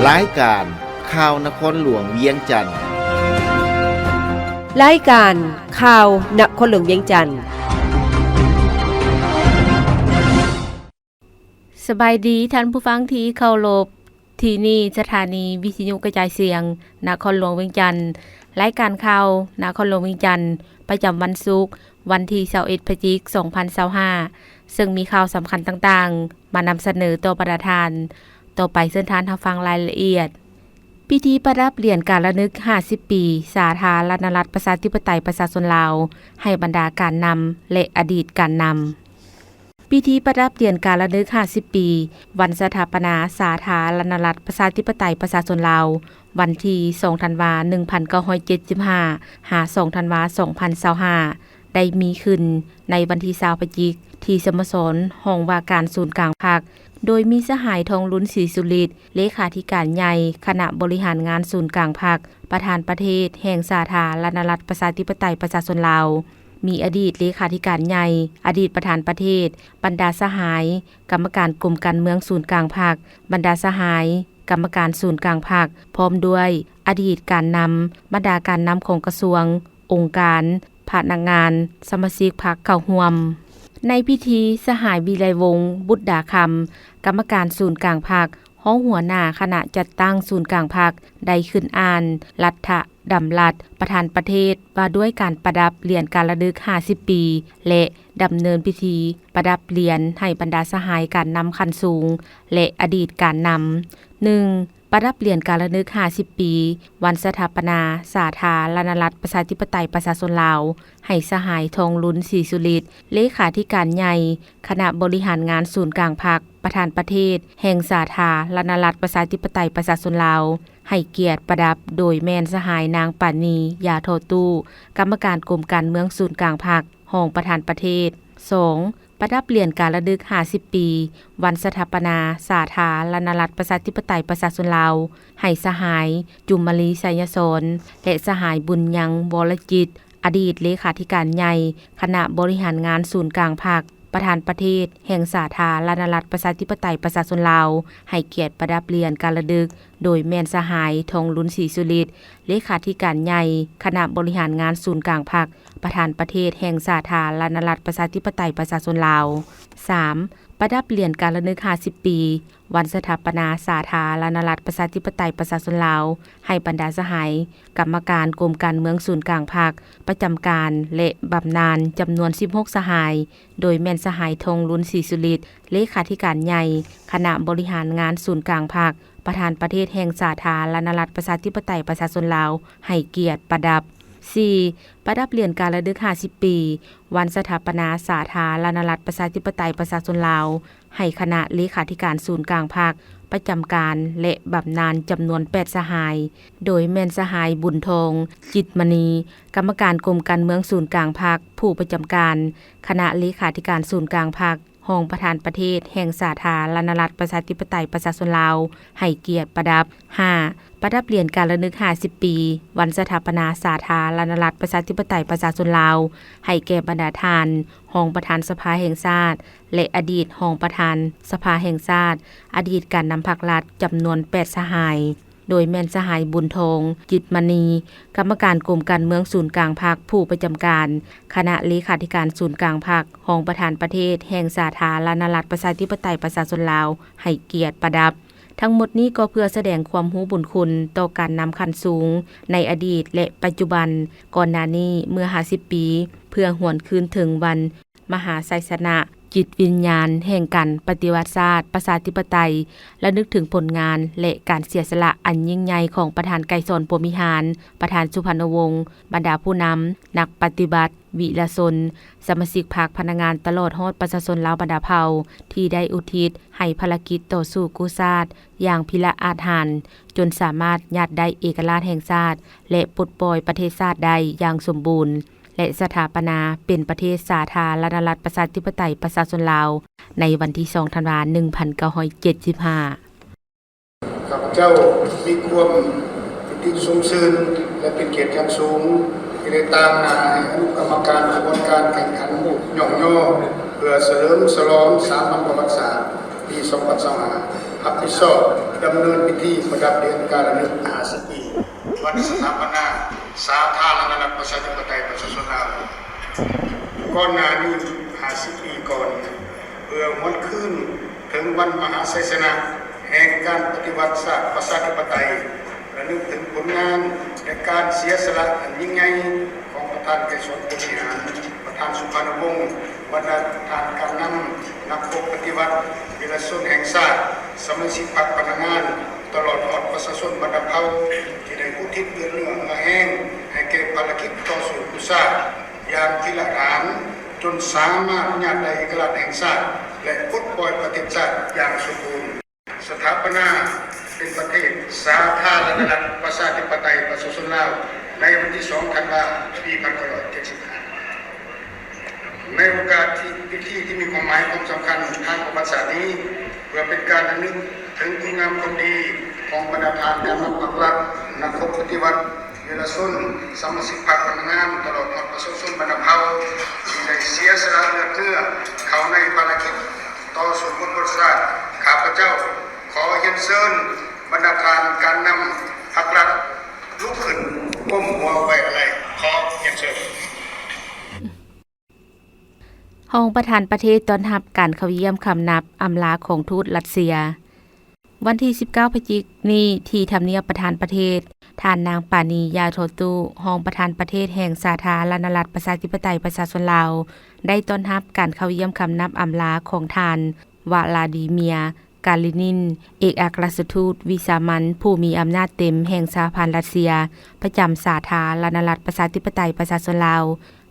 ລາຍການຂ່າວນະຄອນຫຼວງວຽງຈັນ. ລາຍການຂ່າວນະຄອນຫຼວງວຽງຈັນ. ສະບາຍດີທ່ານຜູ້ຟັງທີ່ເຄົາລົບ. ທີ່ນີ້ສະຖານີວິທະຍຸກະຈາຍສຽງນະຄອນຫຼວງວຽງຈັນ. ລາຍການຂ່າວນະຄອນຫຼວງວຽງຈັນ ປະຈຳວັນສຸກ ວັນທີຊາວເອັດ ພະຈິກ ສອງພັນຊາວຫ້າ ເຊິ່ງມີຂ່າວສຳຄັນຕ່າງໆ ມານຳສະເໜີຕໍ່ບັນດາທ່ານ. ຕໍ່ໄປເຊີນທ່ານຮັບຟັງລາຍລະອຽດ. ພິທີປະດັບຫຼຽນການລະນຶກຫ້າສິບປີ ສາທາລະນະລັດ ປະຊາທິປະໄຕ ປະຊາຊົນລາວ ໃຫ້ບັນດາການນຳ ແລະ ອະດີດການນຳ. ພິທີປະດັບຫຼຽນການລະນຶກຫ້າສິບປີ ວັນສະຖາປະນາສາທາລະນະລັດ ປະຊາທິປະໄຕ ປະຊາຊົນລາວ ວັນທີສອງທັນວາ ໜຶ່ງພັນເກົ້າຮ້ອຍເຈັດສິບຫ້າ ຫາ ສອງທັນວາ ສອງພັນຊາວຫ້າ ໄດ້ມີຂຶ້ນໃນວັນທີຊາວ ພະຈິກ ທີ່ສະໂມສອນຫ້ອງວ່າການສູນກາງພັກ ໂດຍມີສະຫາຍ ທອງລຸນ ສີສຸລິດ ເລຂາທິການໃຫຍ່ຄະນະບໍລິຫານງານສູນກາງພັກ, ປະທານປະເທດແຫ່ງສາທາລະນະລັດ ປະຊາທິປະໄຕ ປະຊາຊົນລາວ, ມີອະດີດເລຂາທິການໃຫຍ່, ອະດີດປະທານປະເທດ, ບັນດາສະຫາຍ ກຳມະການກົມການເມືອງສູນກາງພັກ, ບັນດາສະຫາຍ ກຳມະການສູນກາງພັກ ພ້ອມດ້ວຍອະດີດການນຳ, ບັນດາການນຳຂອງກະຊວງ, ອົງການ, ພະນັກງານ, ສະມາຊິກພັກເຂົ້າຮ່ວມ. ໃນພິທີ, ສະຫາຍ ວິໄລວົງ ບຸດດາຄຳ ກຳມະການສູນກາງພັກ, ຮອງຫົວໜ້າຄະນະຈັດຕັ້ງສູນກາງພັກ ໄດ້ຂຶ້ນອ່ານລັດຖະດຳລັດປະທານປະເທດ ວ່າດ້ວຍການປະດັບຫຼຽນການລະລຶກຫ້າສິບປີ ແລະ ດຳເນີນພິທີປະດັບຫຼຽນໃຫ້ບັນດາສະຫາຍການນຳຂັ້ນສູງ ແລະ ອະດີດການນຳ. ໜຶ່ງ, ປະດັບຫຼຽນການລະນຶກຫ້າສິບປີ ວັນສະຖາປະນາສາທາລະນະລັດ ປະຊາທິປະໄຕ ປະຊາຊົນລາວ ໃຫ້ສະຫາຍ ທອງລຸນ ສີສຸລິດ ເລຂາທິການໃຫຍ່ ຄະນະບໍລິຫານງານສູນກາງພັກ, ປະທານປະເທດແຫ່ງສາທາລະນະລັດ ປະຊາທິປະໄຕ ປະຊາຊົນລາວ ໃຫ້ກຽດປະດັບໂດຍແມ່ນສະຫາຍ ນາງ ປານີ ຢາທໍ່ຕູ້ ກຳມະການກົມການເມືອງສູນກາງພັກ, ຮອງປະທານປະເທດ. ສອງ, ປະດັບຫຼຽນການລະລຶກຫ້າສິບປີ ວັນສະຖາປະນາສາທາລະນະລັດ ປະຊາທິປະໄຕ ປະຊາຊົນລາວ ໃຫ້ສະຫາຍ ຈຸມມະລີ ໄຊຍະສອນ ແລະ ສະຫາຍ ບຸນຍັງ ວໍລະຈິດ ອະດີດເລຂາທິການໃຫຍ່ຄະນະບໍລິຫານງານສູນກາງພັກ, ປະທານປະເທດແຫ່ງສາທາລະນະລັດ ປະຊາທິປະໄຕ ປະຊາຊົນລາວ ໃຫ້ກຽດປະດັບຫຼຽນການລະດຶກ ໂດຍແມ່ນສະຫາຍ ທອງລຸນ ສີສຸລິດ ເລຂາທິການໃຫຍ່ຄະນະບໍລິຫານງານສູນກາງພັກ, ປະທານປະເທດແຫ່ງສາທາລະນະລັດ ປະຊາທິປະໄຕ ປະຊາຊົນລາວ. ສາມ, ປະດັບຫຼຽນການລະນຶກຫ້າສິບປີ ວັນສະຖາປະນາສາທາລະນະລັດ ປະຊາທິປະໄຕ ປະຊາຊົນລາວ ໃຫ້ບັນດາສະຫາຍ ກຳມະການກົມການເມືອງສູນກາງພັກ ປະຈຳການ ແລະ ບຳນານ ຈຳນວນສິບຫົກສະຫາຍ, ໂດຍແມ່ນສະຫາຍ ທອງລຸນ ສີສຸລິດ ເລຂາທິການໃຫຍ່ຄະນະບໍລິຫານງານສູນກາງພັກ, ປະທານປະເທດແຫ່ງສາທາລະນະລັດ ປະຊາທິປະໄຕ ປະຊາຊົນລາວ ໃຫ້ກຽດປະດັບ. ສີ່, ປະດັບຫຼຽນການລະລຶກຫ້າສິບປີ ວັນສະຖາປະນາສາທາລະນະລັດ ປະຊາທິປະໄຕ ປະຊາຊົນລາວ ໃຫ້ຄະນະເລຂາທິການສູນກາງພັກ ປະຈຳການ ແລະ ບຳນານ ຈຳນວນແປດສະຫາຍ, ໂດຍແມ່ນສະຫາຍ ບຸນທອງ ຈິດມະນີ ກຳມະການກົມການເມືອງສູນກາງພັກ, ຜູ້ປະຈຳການຄະນະເລຂາທິການສູນກາງພັກ, ຮອງປະທານປະເທດແຫ່ງສາທາລະນະລັດ ປະຊາທິປະໄຕ ປະຊາຊົນລາວ ໃຫ້ກຽດປະດັບ. ຫ້າ, ປະດັບຫຼຽນການລະນຶກຫ້າສິບປີ ວັນສະຖາປະນາສາທາລະນະລັດ ປະຊາທິປະໄຕ ປະຊາຊົນລາວ ໃຫ້ແກ່ບັນດາທ່ານ ຮອງປະທານສະພາແຫ່ງຊາດ ແລະ ອະດີດຮອງປະທານສະພາແຫ່ງຊາດ, ອະດີດການນຳພັກລັດ ຈຳນວນແປດສະຫາຍ, ໂດຍແມ່ນສະຫາຍ ບຸນທອງ ຈິດມະນີ ກຳມະການກົມການເມືອງສູນກາງພັກ, ຜູ້ປະຈຳການຄະນະເລຂາທິການສູນກາງພັກ, ຮອງປະທານປະເທດແຫ່ງສາທາລະນະລັດ ປະຊາທິປະໄຕ ປະຊາຊົນລາວ ໃຫ້ກຽດປະດັບ. ທັງໝົດນີ້ກໍເພື່ອສະແດງຄວາມຮູ້ບຸນຄຸນຕໍ່ການນຳຂັ້ນສູງໃນອະດີດ ແລະ ປັດຈຸບັນ, ກ່ອນໜ້ານີ້ເມື່ອຫ້າສິບປີ, ເພື່ອຫວນຄືນເຖິງວັນມະຫາໄຊຊະນະ, ຈິດວິນຍານແຫ່ງການປະຕິວັດຊາດ ປະຊາທິປະໄຕ, ລະນຶກເຖິງຜົນງານ ແລະ ການເສຍສະຫຼະອັນຍິ່ງໃຫຍ່ຂອງປະທານໄກສອນ ພົມວິຫານ, ປະທານສຸພັນນະວົງ, ບັນດາຜູ້ນຳ, ນັກປະຕິວັດ, ວິລະຊົນ, ສະມາຊິກພັກ, ພະນັກງານ, ຕະຫຼອດຮອດປະຊາຊົນລາວບັນດາເຜົ່າ ທີ່ໄດ້ອຸທິດໃຫ້ພາລະກິດຕໍ່ສູ້ກູ້ຊາດຢ່າງພິລະອາດຫານ, ຈົນສາມາດຍາດໄດ້ເອກະລາດແຫ່ງຊາດ ແລະ ປົດປ່ອຍປະເທດຊາດໄດ້ຢ່າງສົມບູນ ແລະ ສະຖາປະນາເປັນປະເທດສາທາລະນະລັດ ປະຊາທິປະໄຕ ປະຊາຊົນລາວ ໃນວັນທີສອງ ທັນວາ ໜຶ່ງພັນເກົ້າຮ້ອຍເຈັດສິບຫ້າ. ຂ້າພະເຈົ້າມີຄວາມປີຕິຊົມຊື່ນ ແລະ ເປັນກຽດຢ່າງສູງ ທີ່ໄດ້ຕາງໜ້າໃຫ້ອະນຸກຳມະການຂະບວນການແຂ່ງຂັນຮູບຍ້ອງຍໍ ເພື່ອສະເຫຼີມສະຫຼອງສາມັນປະຫວັດສາດປີສອງພັນຊາວຫ້າ ຮັບຜິດຊອບ ດຳເນີນພິທີປະດັບເດືອນການລະນຶກຫ້າສິບປີ ວັນສະຖາປະນາສາທາລະນະລັດ ປະຊາທິປະໄຕ ປະຊາຊົນລາວ. ກ່ອນໜ້ານີ້ ຫ້າສິບປີກ່ອນ, ເພື່ອຫວນຄືນເຖິງວັນມະຫາໄຊຊະນະແຫ່ງການປະຕິວັດຊາດປະຊາທິປະໄຕ, ລະນຶກເຖິງຜົນງານ ແລະ ການເສຍສະຫຼະອັນຍິ່ງໃຫຍ່ຂອງປະທານໄກສອນ ພົມວິຫານ, ປະທານສຸພານຸວົງ, ບັນດາທ່ານການນຳ, ນັກຮົບປະຕິວັດ, ວິລະຊົນແຫ່ງຊາດ, ສະມາຊິກພັກພະນັກງານ, ຕະຫຼອດຮອດປະຊາຊົນບັນດາເຜົ່າ ທີ່ໄດ້ອຸທິດເລືອດເນື້ອເຫື່ອແຮງໃຫ້ແກ່ພາລະກິດຕໍ່ສູ້ເພື່ອຊາດຢ່າງທີລະຖານ, ຈົນສາມາດຍາດໄດ້ເອກະລາດແຫ່ງຊາດ ແລະ ປົດປ່ອຍປະເທດຊາດຢ່າງສົມບູນ. ສະຖາປະນາເປັນປະເທດສາທາລະນະລັດ ປະຊາທິປະໄຕ ປະຊາຊົນລາວ ໃນວັນທີສອງ ທັນວາ ປີໜຶ່ງພັນເກົ້າຮ້ອຍເຈັດສິບຫ້າ. ໃນໂອກາດທີ່ ພິທີທີ່ມີຄວາມໝາຍຄວາມສຳຄັນທາງປະຫວັດສາດນີ້, ເພື່ອເປັນການລະນຶກເຖິງຄຸນງາມຄວາມດີຂອງບັນດາທ່ານການນຳພັກລັດ, ນັກຮົບປະຕິວັດ, ວິລະຊົນ, ສະມາຊິກພັກພະນັກງານ, ຕະຫຼອດຮອດປະຊາຊົນບັນດາເຜົ່າ ທີ່ໄດ້ເສຍສະຫຼະເລືອດເນື້ອເຂົ້າໃນພາລະກິດຕໍ່ສູ້ເພື່ອຊາດ, ຂ້າພະເຈົ້າຂໍຮຽນເຊີນບັນດາທ່ານການນຳພັກລັດ ລຸກຂຶ້ນກົ້ມຫົວໄວ້ອາໄລ. ຂໍຮຽນເຊີນ. ຮອງປະທານປະເທດຕ້ອນຮັບການເຂົ້າຢ້ຽມຄຳນັບອຳລາຂອງທູດລັດເຊຍ. ວັນທີສິບເກົ້າ ພະຈິກນີ້ ທີ່ທຳນຽບປະທານປະເທດ, ທ່ານນາງ ປານີ ຢາທໍ່ຕູ້ ຮອງປະທານປະເທດແຫ່ງສາທາລະນະລັດ ປະຊາທິປະໄຕ ປະຊາຊົນລາວ ໄດ້ຕ້ອນຮັບການເຂົ້າຢ້ຽມຄຳນັບອຳລາຂອງທ່ານ ວະລາດີເມຍ ກາລິນິນ ເອກອັກຄະລັດຖະທູດວິສາມັນຜູ້ມີອຳນາດເຕັມແຫ່ງສະຫະພັນລັດເຊຍ ປະຈຳສາທາລະນະລັດ ປະຊາທິປະໄຕ ປະຊາຊົນລາວ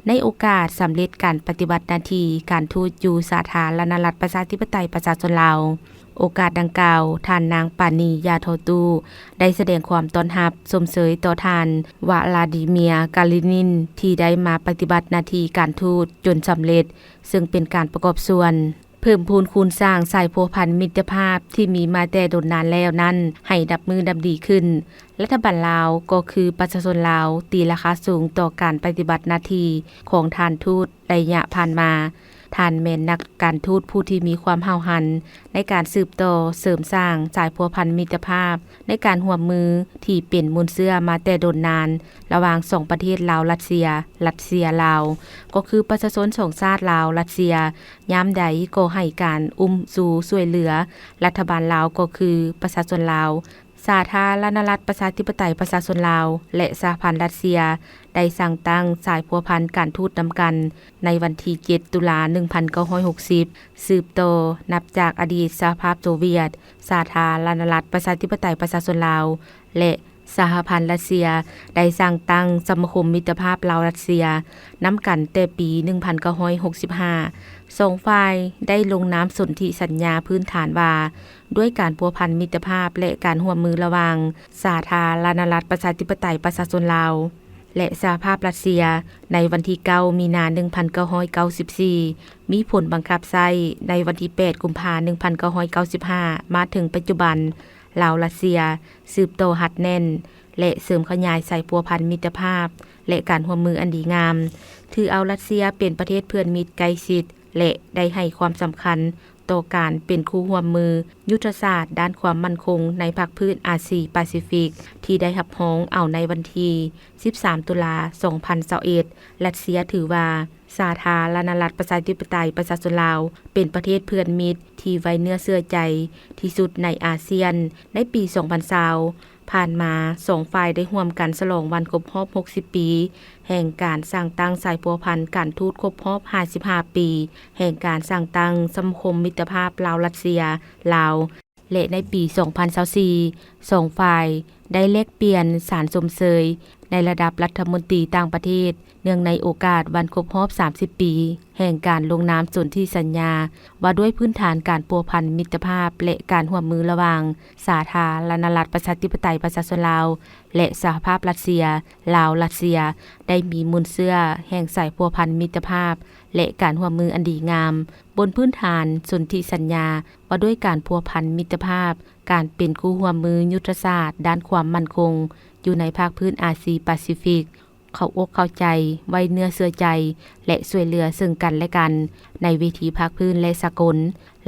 ໃນໂອກາດສຳເລັດການປະຕິບັດໜ້າທີ່ການທູດຢູ່ສາທາລະນະລັດ ປະຊາທິປະໄຕ ປະຊາຊົນລາວ. ໂອກາດດັ່ງກ່າວ, ທ່ານນາງ ປານີ ຢາທໍ່ຕູ້ ໄດ້ສະແດງຄວາມຕ້ອນຮັບຊົມເຊີຍຕໍ່ທ່ານ ວະລາດີເມຍ ກາລິນິນ ທີ່ໄດ້ມາປະຕິບັດໜ້າທີ່ການທູດຈົນສຳເລັດ, ເຊິ່ງເປັນການປະກອບສ່ວນ ເພີ່ມພູນຄູນສ້າງສາຍພົວພັນມິດຕະພາບທີ່ມີມາແຕ່ດົນນານແລ້ວນັ້ນໃຫ້ດັບມື້ດັບດີຂຶ້ນ. ລັດຖະບານລາວກໍຄືປະຊາຊົນລາວຕີລາຄາສູງຕໍ່ການປະຕິບັດໜ້າທີ່ຂອງທ່ານທູດໄລຍະຜ່ານມາ. ທ່ານແມ່ນນັກການທູດຜູ້ທີ່ມີຄວາມຫ້າວຫັນໃນການສືບຕໍ່ເສີມສ້າງສາຍພົວພັນມິດຕະພາບ ໃນການຮ່ວມມືທີ່ເປັນມູນເຊື້ອມາແຕ່ດົນນານ ລະຫວ່າງສອງປະເທດລາວ-ລັດເຊຍ, ລັດເຊຍ-ລາວ ກໍຄືປະຊາຊົນສອງຊາດລາວ-ລັດເຊຍ ຍາມໃດກໍໃຫ້ການອຸ້ມຊູຊ່ວຍເຫຼືອ. ລັດຖະບານລາວກໍຄືປະຊາຊົນລາວ, ສາທາລະນະລັດ ປະຊາທິປະໄຕ ປະຊາຊົນລາວ ແລະ ສະຫະພັນລັດເຊຍ ໄດ້ສ້າງຕັ້ງສາຍພົວພັນການທູດນຳກັນໃນວັນທີເຈັດ ຕຸລາ ໜຶ່ງພັນເກົ້າຮ້ອຍຫົກສິບ ສືບຕໍ່ນັບຈາກອະດີດສະຫະພາບໂຊວຽດ, ສາທາລະນະລັດ ປະຊາທິປະໄຕ ປະຊາຊົນລາວ ແລະ ສະຫະພັນລັດເຊຍ ໄດ້ສ້າງຕັ້ງສະມາຄົມມິດຕະພາບລາວ-ລັດເຊຍ ນຳກັນແຕ່ປີໜຶ່ງພັນເກົ້າຮ້ອຍຫົກສິບຫ້າ. ສອງຝ່າຍໄດ້ລົງນາມສົນທິສັນຍາພື້ນຖານວ່າ ດ້ວຍການພົວພັນມິດຕະພາບ ແລະ ການຮ່ວມມືລະຫວ່າງສາທາລະນະລັດ ປະຊາທິປະໄຕ ປະຊາຊົນລາວ ແລະ ສະຫະພາບລັດເຊຍ ໃນວັນທີເກົ້າ ມີນາ ໜຶ່ງພັນເກົ້າຮ້ອຍເກົ້າສິບສີ່ ມີຜົນບັງຄັບໃຊ້ໃນວັນທີແປດ ກຸມພາ ໜຶ່ງພັນເກົ້າຮ້ອຍເກົ້າສິບຫ້າ ມາເຖິງປັດຈຸບັນ. ລາວ-ລັດເຊຍ ສືບຕໍ່ຮັດແໜ້ນ ແລະ ເສີມຂະຫຍາຍສາຍພົວພັນມິດຕະພາບ ແລະ ການຮ່ວມມືອັນດີງາມ, ຖືເອົາລັດເຊຍເປັນປະເທດເພື່ອນມິດໃກ້ຊິດ ແລະ ໄດ້ໃຫ້ຄວາມສຳຄັນຕໍ່ການເປັນຄູ່ຮ່ວມມືຍຸດທະສາດດ້ານຄວາມໝັ້ນຄົງໃນພາກພື້ນອາຊີປາຊີຟິກ ທີ່ໄດ້ຮັບຮອງເອົາໃນວັນທີສິບສາມ ຕຸລາ ສອງພັນຊາວເອັດ. ລັດເຊຍຖືວ່າ ສາທາລະນະລັດ ປະຊາທິປະໄຕ ປະຊາຊົນລາວ ເປັນປະເທດເພື່ອນມິດທີ່ໄວ້ເນື້ອເຊື່ອໃຈທີ່ສຸດໃນອາຊຽນ. ໃນປີສອງພັນຊາວ ຜ່ານມາ, ສອງຝ່າຍໄດ້ຮ່ວມກັນສະຫຼອງວັນຄົບຮອບຫົກສິບປີ ແຫ່ງການສ້າງຕັ້ງສາຍພົວພັນການທູດຄົບຮອບຫ້າສິບຫ້າປີ ແຫ່ງການສ້າງຕັ້ງສະມາຄົມມິດຕະພາບລາວ-ລັດເຊຍ ລາວ ແລະ ໃນປີສອງພັນຊາວສີ່ ສອງຝ່າຍໄດ້ແລກປ່ຽນສານຊົມເຊີຍໃນລະດັບລັດຖະມົນຕີຕ່າງປະເທດ ເນື່ອງໃນໂອກາດວັນຄົບຮອບສາມສິບປີ ແຫ່ງການລົງນາມສົນທິສັນຍາວ່າດ້ວຍພື້ນຖານການພົວພັນມິດຕະພາບ ແລະ ການຮ່ວມມືລະຫວ່າງສາທາລະນະລັດ ປະຊາທິປະໄຕ ປະຊາຊົນລາວ ແລະ ສະຫະພາບລັດເຊຍ ລາວ-ລັດເຊຍ ໄດ້ມີມູນເຊື້ອແຫ່ງສາຍພົວພັນມິດຕະພາບ ແລະ ການຮ່ວມມືອັນດີງາມ ບົນພື້ນຖານສົນທິສັນຍາວ່າດ້ວຍການພົວພັນມິດຕະພາບ, ການເປັນຄູ່ຮ່ວມມືຍຸດທະສາດດ້ານຄວາມໝັ້ນຄົງຢູ່ໃນພາກພື້ນອາຊີປາຊີຟິກ. ເຂົ້າອົກເຂົ້າໃຈ, ໄວ້ເນື້ອເຊື່ອໃຈ ແລະ ຊ່ວຍເຫຼືອເຊິ່ງກັນແລະກັນ ໃນເວທີພາກພື້ນ ແລະ ສາກົນ.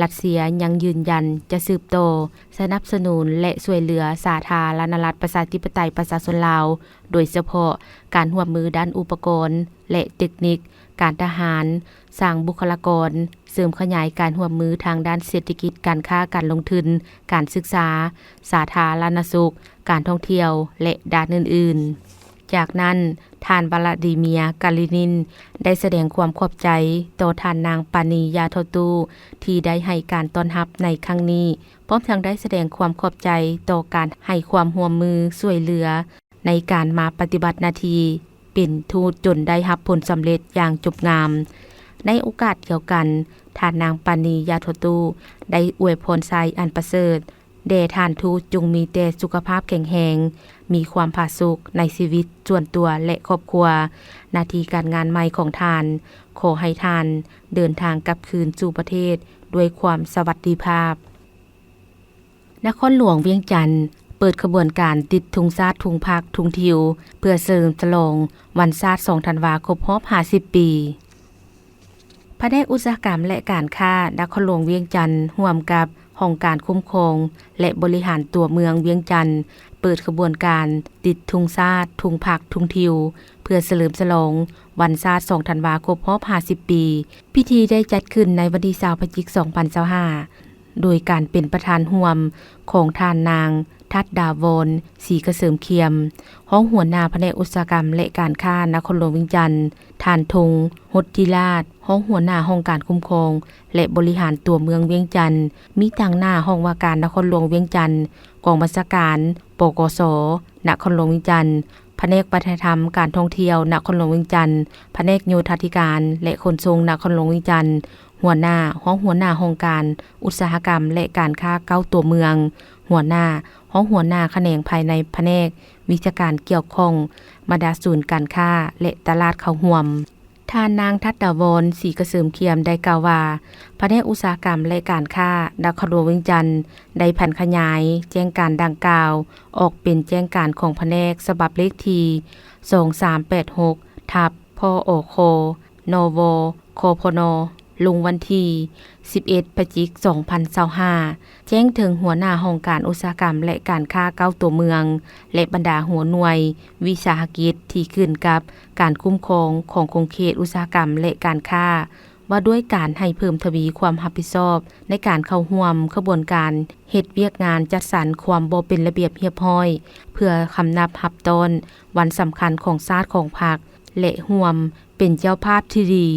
ລັດເຊຍຍັງຢືນຢັນຈະສືບຕໍ່ສະໜັບສະໜູນ ແລະ ຊ່ວຍເຫຼືອສາທາລະນະລັດ ປະຊາທິປະໄຕ ປະຊາຊົນລາວ, ໂດຍສະເພາະການຮ່ວມມືດ້ານອຸປະກອນ ແລະ ເຕັກນິກ, ການທະຫານ, ສ້າງບຸກຄະລາກອນ, ເສີມຂະຫຍາຍການຮ່ວມມືທາງດ້ານເສດຖະກິດ, ການຄ້າ, ການລົງທຶນ, ການສຶກສາ, ສາທາລະນະສຸກ, ການທ່ອງທ່ຽວ ແລະ ດ້ານອື່ນໆ. ຈາກນັ້ນ, ທ່ານ ວະລາດີເມຍ ກາລີນິນ ໄດ້ສະແດງຄວາມຂອບໃຈຕໍ່ທ່ານນາງ ປານີ ຢາທໍ່ຕູ້ ທີ່ໄດ້ໃຫ້ການຕ້ອນຮັບໃນຄັ້ງນີ້, ພ້ອມທັງໄດ້ສະແດງຄວາມຂອບໃຈຕໍ່ການໃຫ້ຄວາມຮ່ວມມືຊ່ວຍເຫຼືອ ໃນການມາປະຕິບັດໜ້າທີ່ເປັນທູດຈົນໄດ້ຮັບຜົນສຳເລັດຢ່າງຈົບງາມ. ໃນໂອກາດດຽວກັນ, ທ່ານນາງ ປານີ ຢາທໍ່ຕູ້ ໄດ້ອວຍພອນໄຊອັນປະເສີດແດ່ທ່ານທູດ ຈົ່ງມີແຕ່ສຸຂະພາບແຂງແຮງ, ມີຄວາມຜາສຸກໃນຊີວິດສ່ວນຕົວ ແລະ ຄອບຄົວ. ໜ້າທີ່ການງານໃໝ່ຂອງທ່ານ, ຂໍໃຫ້ທ່ານເດີນທາງກັບຄືນສູ່ປະເທດດ້ວຍຄວາມສະຫວັດດີພາບ. ນະຄອນຫຼວງວຽງຈັນ ເປີດຂະບວນການຕິດທຸງຊາດ, ທຸງພັກ, ທຸງທິວ ເພື່ອສະເຫຼີມສະຫຼອງວັນຊາດ ສອງທັນວາ ຄົບຮອບຫ້າສິບປີ. ພະແນກອຸດສາຫະກຳ ແລະ ການຄ້າ ນະຄອນຫຼວງວຽງຈັນ ຮ່ວມກັບຫ້ອງການຄຸ້ມຄອງ ແລະ ບໍລິຫານຕົວເມືອງວຽງຈັນ ເປີດຂະບວນການຕິດທຸງຊາດ, ທຸງພັກ, ທຸງທິວ ເພື່ອສະເຫຼີມສະຫຼອງວັນຊາດ ສອງທັນວາ ຄົບຮອບຫ້າສິບປີ. ພິທີໄດ້ຈັດຂຶ້ນໃນວັນທີຊາວ ພະຈິກ ສອງພັນຊາວຫ້າ ໂດຍການເປັນປະທານຮ່ວມຂອງທ່ານນາງ ທັດດາວອນ ສີກະເສີມຄຽມ ຮອງຫົວໜ້າພະແນກອຸດສາຫະກຳ ແລະ ການຄ້ານະຄອນຫຼວງວຽງຈັນ, ທ່ານ ທົງ ຫົດທິລາດ ຮອງຫົວໜ້າຫ້ອງການຄຸ້ມຄອງ ແລະ ບໍລິຫານຕົວເມືອງວຽງຈັນ, ມີຕາງໜ້າຫ້ອງວ່າການນະຄອນຫຼວງວຽງຈັນ, ກອງບັນຊາການ ປກສ ນະຄອນຫຼວງວຽງຈັນ, ພະແນກວັດທະນະທຳ, ການທ່ອງທ່ຽວນະຄອນຫຼວງວຽງຈັນ, ພະແນກໂຍທາທິການ ແລະ ຂົນສົ່ງນະຄອນຫຼວງວຽງຈັນ, ຫົວໜ້າ, ຮອງຫົວໜ້າຫ້ອງການອຸດສາຫະກຳ ແລະ ການຄ້າເກົ້າຕົວເມືອງ, ຫົວໜ້າ, ຮອງຫົວໜ້າຂະແໜງພາຍໃນພະແນກວິຊາການກ່ຽວຂ້ອງ, ບັນດາສູນການຄ້າ ແລະ ຕະຫຼາດເຂົ້າຮ່ວມ. ທ່ານນາງ ທັດດາວອນ ສີກະເສີມຄຽມ ໄດ້ກ່າວວ່າ, ພະແນກອຸດສາຫະກຳ ແລະ ການຄ້ານະຄອນຫຼວງວຽງຈັນ ໄດ້ຜັນຂະຫຍາຍແຈ້ງການດັ່ງກ່າວ ອອກເປັນແຈ້ງການຂອງພະແນກ ສະບັບເລກທີ ສອງສາມແປດຫົກ ທັບ ພອຄ ນວ ຄພນ ລົງວັນທີ ສິບເອັດ ພະຈິກ ສອງພັນຊາວຫ້າ ແຈ້ງເຖິງຫົວໜ້າຫ້ອງການອຸດສາຫະກຳ ແລະ ການຄ້າເກົ້າຕົວເມືອງ ແລະ ບັນດາຫົວໜ່ວຍວິສາຫະກິດທີ່ຂຶ້ນກັບການຄຸ້ມຄອງຂອງຂົງເຂດອຸດສາຫະກຳ ແລະ ການຄ້າ ວ່າດ້ວຍການໃຫ້ເພີ່ມທະວີຄວາມຮັບຜິດຊອບໃນການເຂົ້າຮ່ວມຂະບວນການເຮັດວຽກງານຈັດສັນຄວາມບໍ່ເປັນລະບຽບຮຽບຮ້ອຍ ເພື່ອຄຳນັບຮັບຕ້ອນວັນສຳຄັນຂອງຊາດຂອງພັກ ແລະ ຮ່ວມເປັນເຈົ້າພາບທີ່ດີ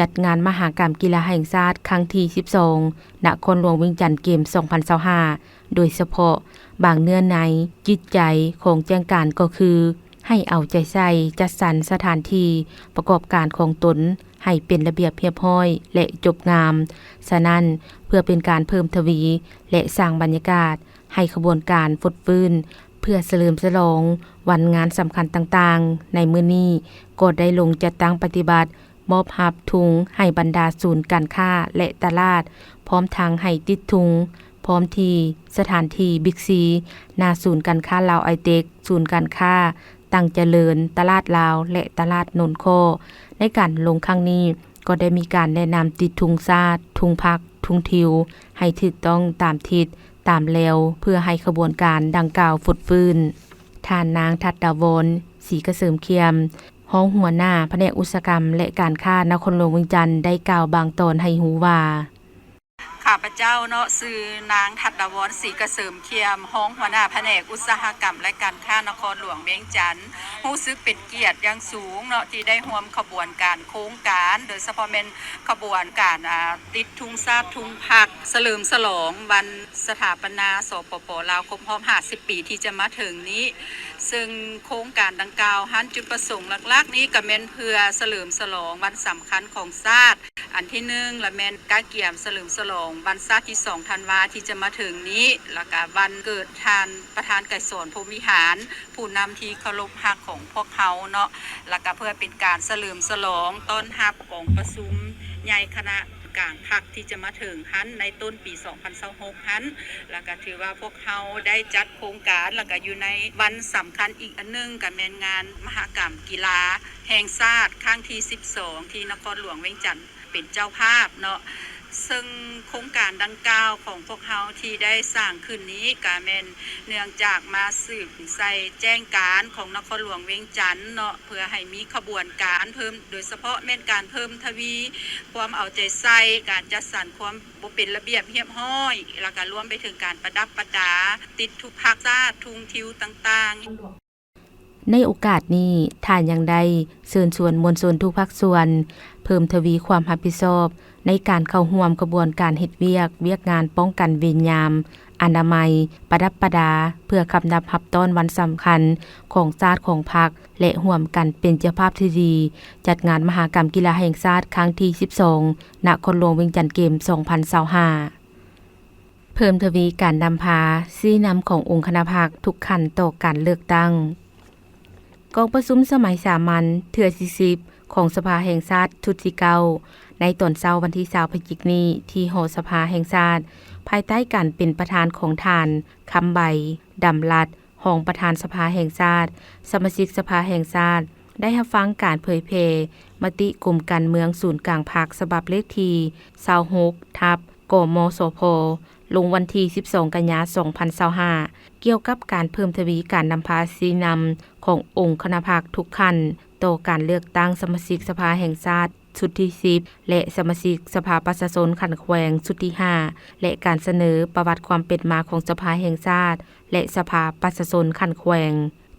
ຈັດງານມະຫະກຳກິລາແຫ່ງຊາດຄັ້ງທີ ສິບສອງ ນະຄອນຫຼວງວຽງຈັນເກມ ສອງພັນຊາວຫ້າ ໂດຍສະເພາະບາງເນື້ອໃນຈິດໃຈຂອງແຈ້ງການກໍຄື ໃຫ້ເອົາໃຈໃສ່ຈັດສັນສະຖານທີ່ປະກອບການຂອງຕົນໃຫ້ເປັນລະບຽບຮຽບຮ້ອຍ ແລະ ຈົບງາມ. ສະນັ້ນ, ເພື່ອເປັນການເພີ່ມທະວີ ແລະ ສ້າງບັນຍາກາດໃຫ້ຂະບວນການຟົດຟື້ນ ເພື່ອສະເຫຼີມສະຫຼອງວັນງານສຳຄັນຕ່າງໆ ໃນມື້ນີ້ກໍໄດ້ລົງຈັດຕັ້ງປະຕິບັດ ມອບຮັບທຸງໃຫ້ບັນດາສູນການຄ້າ ແລະ ຕະຫຼາດ, ພ້ອມທັງໃຫ້ຕິດທຸງ ພ້ອມທີ່ສະຖານທີ່ບິກຊີ, ໜ້າສູນການຄ້າລາວໄອເຕັກ, ສູນການຄ້າຕັງຈະເລີນ, ຕະຫຼາດລາວ ແລະ ຕະຫຼາດໂນນຄໍ້. ໃນການລົງຄັ້ງນີ້ ກໍໄດ້ມີການແນະນຳຕິດທຸງຊາດ, ທຸງພັກ, ທຸງທິວ ໃຫ້ຖືກຕ້ອງຕາມທິດ, ຕາມແລວ ເພື່ອໃຫ້ຂະບວນການດັ່ງກ່າວຟົດຟື້ນ. ທ່ານນາງ ທັດດາວອນ ສີກະເສີມຄຽມ ຮອງຫົວໜ້າພະແນກອຸດສາຫະກຳ ແລະ ການຄ້ານະຄອນຫຼວງວຽງຈັນ ໄດ້ກ່າວບາງຕອນໃຫ້ຮູ້ວ່າ, ຂ້າພະເຈົ້າເນາະ ຊື່ນາງ ທັດດາວອນ ສີກະເສີມຄຽມ ຮອງຫົວໜ້າພະແນກອຸດສາຫະກຳ ແລະ ການຄ້ານະຄອນຫຼວງວຽງຈັນ ຮູ້ສຶກເປັນກຽດຢ່າງສູງເນາະ ທີ່ໄດ້ຮ່ວມຂະບວນການໂຄງການ ໂດຍສະເພາະແມ່ນຂະບວນການ ອ່າ ຕິດທຸງຊາດທຸງພັກ ສະເຫຼີມສະຫຼອງວັນສະຖາປະນາ ສປປ ລາວ ຄົບຮອບຫ້າສິບປີທີ່ຈະມາເຖິງນີ້. ເຊິ່ງໂຄງການດັ່ງກ່າວຫັ້ນ ຈຸດປະສົງຫຼັກໆນີ້ກໍແມ່ນເພື່ອສະເຫຼີມສະຫຼອງວັນສຳຄັນຂອງຊາດ ອັນທີໜຶ່ງ ລະແມ່ນກະກຽມສະເຫຼີມສະຫຼອງວັນຊາດທີສອງທັນວາທີ່ຈະມາເຖິງນີ້ ລະກະວັນເກີດທ່ານປະທານໄກສອນ ພົມວິຫານ ຜູ້ນຳທີ່ເຄົາລົບຮັກຂອງພວກເຮົາເນາະ ລະກະເພື່ອເປັນການສະເຫຼີມສະຫຼອງຕ້ອນຮັບກອງປະຊຸມໃຫຍ່ຄະນະ ກາງພັກທີ່ຈະມາເຖິງຫັ້ນ ໃນຕົ້ນປີສອງພັນຊາວຫົກຫັ້ນ ແລ້ວກະຖືວ່າພວກເຮົາໄດ້ຈັດໂຄງການ ແລ້ວກະຢູ່ໃນວັນສຳຄັນອີກອັນໜຶ່ງ ກະແມ່ນງານມະຫະກຳກິລາແຫ່ງຊາດຄັ້ງທີສິບສອງ ທີ່ນະຄອນຫຼວງວຽງຈັນເປັນເຈົ້າພາບເນາະ. ເຊິ່ງໂຄງການດັ່ງກ່າວຂອງພວກເຮົາທີ່ໄດ້ສ້າງຂຶ້ນນີ້ ກະແມ່ນເນື່ອງຈາກມາສືບໃສ່ແຈ້ງການຂອງນະຄອນຫຼວງວຽງຈັນເນາະ ເພື່ອໃຫ້ມີຂະບວນການເພີ່ມ ໂດຍສະເພາະແມ່ນການເພີ່ມທະວີຄວາມເອົາໃຈໃສ່ ການຈັດສັນຄວາມບໍ່ເປັນລະບຽບຮຽບຮ້ອຍ ແລ້ວກະລວມໄປເຖິງການປະດັບປະດາ ຕິດທຸກພັກຊາດ ທຸງທິວຕ່າງໆ. ໃນໂອກາດນີ້ ທ່ານຍັງໄດ້ເຊີນຊວນມວນຊົນທຸກພາກສ່ວນ ເພີ່ມທະວີຄວາມຮັບຜິດຊອບໃນການເຂົ້າຮ່ວມຂະບວນການເຮັດວຽກ, ວຽກງານປ້ອງກັນເວນຍາມ, ອະນາໄມ, ປະດັບປະດາ ເພື່ອຄຳນັບຮັບຕ້ອນວັນສຳຄັນຂອງຊາດຂອງພັກ ແລະ ຮ່ວມກັນເປັນເຈົ້າພາບທີ່ດີ ຈັດງານມະຫະກຳກິລາແຫ່ງຊາດຄັ້ງທີສິບສອງ ນະຄອນຫຼວງວຽງຈັນເກມສອງພັນຊາວຫ້າ. ເພີ່ມທະວີການນຳພາຊີ້ນຳຂອງອົງຄະນະພັກທຸກຂັ້ນຕໍ່ການເລືອກຕັ້ງ. ກອງປະຊຸມສະໄໝສາມັນເທື່ອທີສິບ ຂອງສະພາແຫ່ງຊາດຊຸດທີເກົ້າ ໃນຕອນເຊົ້າວັນທີຊາວພະຈິກນີ້ ທີ່ຫໍສະພາແຫ່ງຊາດ ພາຍໃຕ້ການເປັນປະທານຂອງທ່ານ ຄຳໃບ ດຳລັດ ຮອງປະທານສະພາແຫ່ງຊາດ, ສະມາຊິກສະພາແຫ່ງຊາດ ໄດ້ຮັບຟັງການເຜີຍແຜ່ມະຕິກົມການເມືອງສູນກາງພັກ ສະບັບເລກທີຊາວຫົກ ທັບ ກມສພ ລົງວັນທີສິບສອງ ກັນຍາ ສອງພັນຊາວຫ້າ ກ່ຽວກັບການເພີ່ມທະວີການນຳພາຊີ້ນຳຂອງອົງຄະນະພັກທຸກຂັ້ນ ຕໍ່ການເລືອກຕັ້ງສະມາຊິກສະພາແຫ່ງຊາດຊຸດທີສິບ ແລະ ສະມາຊິກສະພາປະຊາຊົນຂັ້ນແຂວງຊຸດທີຫ້າ ແລະ ການສະເໜີປະຫວັດຄວາມເປັນມາຂອງສະພາແຫ່ງຊາດ ແລະ ສະພາປະຊາຊົນຂັ້ນແຂວງ.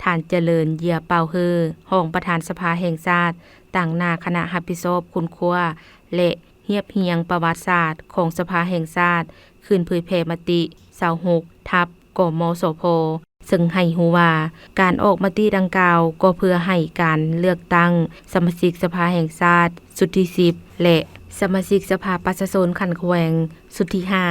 ທ່ານ ຈະເລີນ ເຢຍເປົ່າເຮີ ຮອງປະທານສະພາແຫ່ງຊາດ ຕາງໜ້າຄະນະຮັບຜິດຊອບຄົ້ນຄວ້າ ແລະ ຮຽບຮຽງປະຫວັດສາດຂອງສະພາແຫ່ງຊາດ ຂຶ້ນເຜີຍແຜ່ມະຕິຊາວຫົກ ທັບ ກມສພ ເຊິ່ງໃຫ້ຮູ້ວ່າ ການອອກມະຕິດັ່ງກ່າວກໍເພື່ອໃຫ້ການເລືອກຕັ້ງສະມາຊິກສະພາແຫ່ງຊາດຊຸດທີສິບ ແລະ ສະມາຊິກສະພາປະຊາຊົນຂັ້ນແຂວງຊຸດທີຫ້າ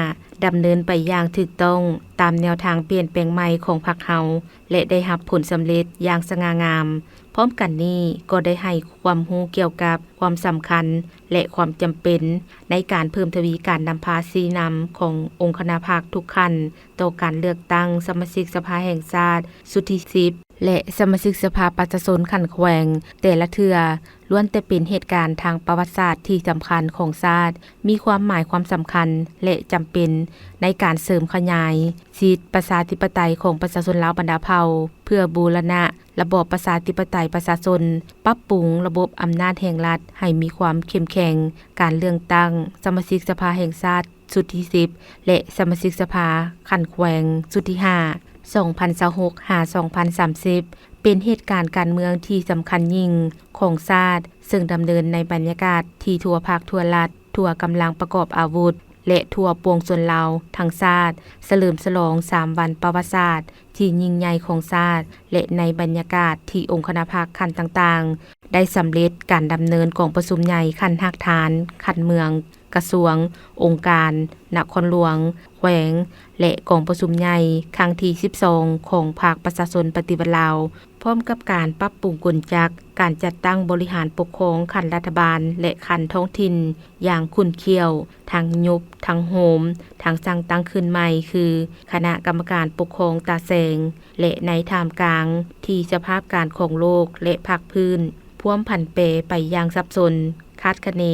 ດຳເນີນໄປຢ່າງຖືກຕ້ອງຕາມແນວທາງປ່ຽນແປງໃໝ່ຂອງພັກເຮົາ ແລະ ໄດ້ຮັບຜົນສຳເລັດຢ່າງສະຫງ່າງາມ. ພ້ອມກັນນີ້ກໍໄດ້ໃຫ້ຄວາມຮູ້ກ່ຽວກັບຄວາມສຳຄັນ ແລະ ຄວາມຈຳເປັນໃນການເພີ່ມທະວີການນຳພາຊີ້ນຳຂອງອົງຄະນະພັກທຸກຂັ້ນ ຕໍ່ການເລືອກຕັ້ງສະມາຊິກສະພາແຫ່ງຊາດຊຸດທີສິບ ແລະ ສະມາຊິກສະພາປະຊາຊົນຂັ້ນແຂວງແຕ່ລະເທື່ອ ລ້ວນແຕ່ເປັນເຫດການທາງປະຫວັດສາດທີ່ສຳຄັນຂອງຊາດ, ມີຄວາມໝາຍຄວາມສຳຄັນ ແລະ ຈຳເປັນໃນການເສີມຂະຫຍາຍສິດປະຊາທິປະໄຕຂອງປະຊາຊົນລາວບັນດາເຜົ່າ ເພື່ອບູລະນະລະບອບປະຊາທິປະໄຕປະຊາຊົນ, ປັບປຸງລະບົບອຳນາດແຫ່ງລັດໃຫ້ມີຄວາມເຂັ້ມແຂງ, ການເລືອກຕັ້ງສະມາຊິກສະພາແຫ່ງຊາດ ຊຸດທີສິບ ແລະ ສະມາຊິກສະພາຂັ້ນແຂວງຊຸດທີຫ້າ ສອງພັນຊາວຫົກ ຫາ ສອງພັນສາມສິບ ເປັນເຫດການການເມືອງທີ່ສຳຄັນຍິ່ງຂອງຊາດ, ເຊິ່ງດຳເນີນໃນບັນຍາກາດທີ່ທົ່ວພັກ, ທົ່ວລັດ, ທົ່ວກຳລັງປະກອບອາວຸດ ແລະ ທົ່ວປວງຊົນລາວທັງຊາດ ສະເຫຼີມສະຫຼອງສາມວັນປະຫວັດສາດທີ່ຍິ່ງໃຫຍ່ຂອງຊາດ ແລະ ໃນບັນຍາກາດທີ່ອົງຄະນະພັກຂັ້ນຕ່າງໆ ໄດ້ສຳເລັດການດຳເນີນກອງປະຊຸມໃຫຍ່ຂັ້ນຮາກຖານ, ຂັ້ນເມືອງ, ກະຊວງ, ອົງການ, ນະຄອນຫຼວງ, ແຂວງ ແລະ ກອງປະຊຸມໃຫຍ່ຄັ້ງທີສິບສອງ ຂອງພັກປະຊາຊົນປະຕິວັດລາວ, ພ້ອມກັບການປັບປຸງກົນຈັກການຈັດຕັ້ງບໍລິຫານປົກຄອງຂັ້ນລັດຖະບານ ແລະ ຂັ້ນທ້ອງຖິ່ນຢ່າງຂຸ້ນຂ້ຽວ, ທັງຍຸບ, ທັງໂຮມ, ທັງສ້າງຕັ້ງຂຶ້ນໃໝ່ ຄື ຄະນະກຳມະການປົກຄອງຕາແສງ ແລະ ໃນທ່າມກາງທີ່ສະພາບການຂອງໂລກ ແລະ ພາກພື້ນພວມຜັນແປໄປຢ່າງສັບສົນ, ຄາດຄະເນ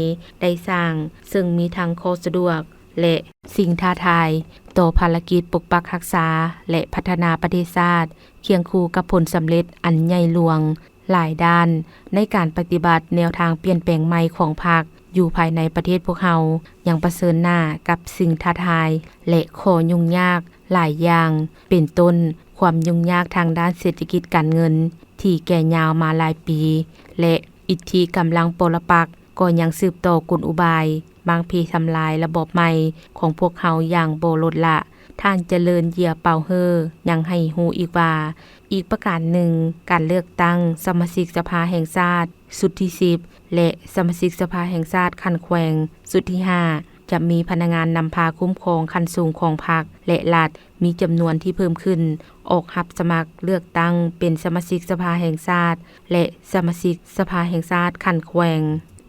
ໄດ້ສ້າງ ເຊິ່ງມີທັງຂໍ້ສະດວກ ແລະ ສິ່ງທ້າທາຍຕໍ່ພາລະກິດປົກປັກຮັກສາ ແລະ ພັດທະນາປະເທດຊາດ ຄຽງຄູ່ກັບຜົນສຳເລັດອັນໃຫຍ່ຫຼວງຫຼາຍດ້ານ ໃນການປະຕິບັດແນວທາງປ່ຽນແປງໃໝ່ຂອງພັກ ຢູ່ພາຍໃນປະເທດພວກເຮົາ ຍັງປະເຊີນໜ້າກັບສິ່ງທ້າທາຍ ແລະ ຂໍ້ຫຍຸ້ງຍາກຫຼາຍຢ່າງ ເປັນຕົ້ນ ຄວາມຫຍຸ້ງຍາກທາງດ້ານເສດຖະກິດການເງິນທີ່ແກ່ຍາວມາຫຼາຍປີ ແລະ ອິດທິກຳລັງປໍລະປັກກໍຍັງສືບຕໍ່ກົນອຸບາຍມ້າງເພທຳລາຍລະບອບໃໝ່ຂອງພວກເຮົາຢ່າງບໍ່ລົດລະ. ທ່ານ ຈະເລີນ ເຢຍເປົາເຮີ ຍັງໃຫ້ຮູ້ອີກວ່າ, ອີກປະການໜຶ່ງ, ການເລືອກຕັ້ງສະມາຊິກສະພາແຫ່ງຊາດຊຸດທີສິບ ແລະ ສະມາຊິກສະພາແຫ່ງຊາດຂັ້ນແຂວງຊຸດທີຫ້າ ຈະມີພະນັກງານນຳພາຄຸ້ມຄອງຂັ້ນສູງຂອງພັກ ແລະ ລັດ ມີຈຳນວນທີ່ເພີ່ມຂຶ້ນ ອອກຮັບສະໝັກເລືອກຕັ້ງເປັນສະມາຊິກສະພາແຫ່ງຊາດ ແລະ ສະມາຊິກສະພາແຫ່ງຊາດຂັ້ນແຂວງ.